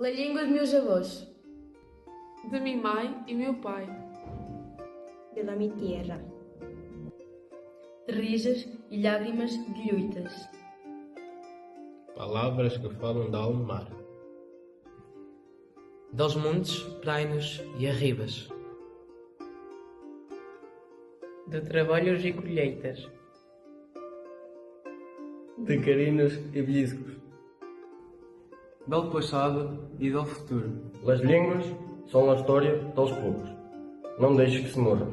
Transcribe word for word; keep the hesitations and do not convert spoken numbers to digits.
La llengua dos meus avós. De mi mai e meu pai. De la mi tierra. De rixes e llàgrimas de lluites. Palavras que falam da alma mar. Dels montes, praias e arribes. De traballos e colleites. De carinos e belliscos. Del passado e del futuro. Les llengües són la història dels pobles. Não deixes que se morra.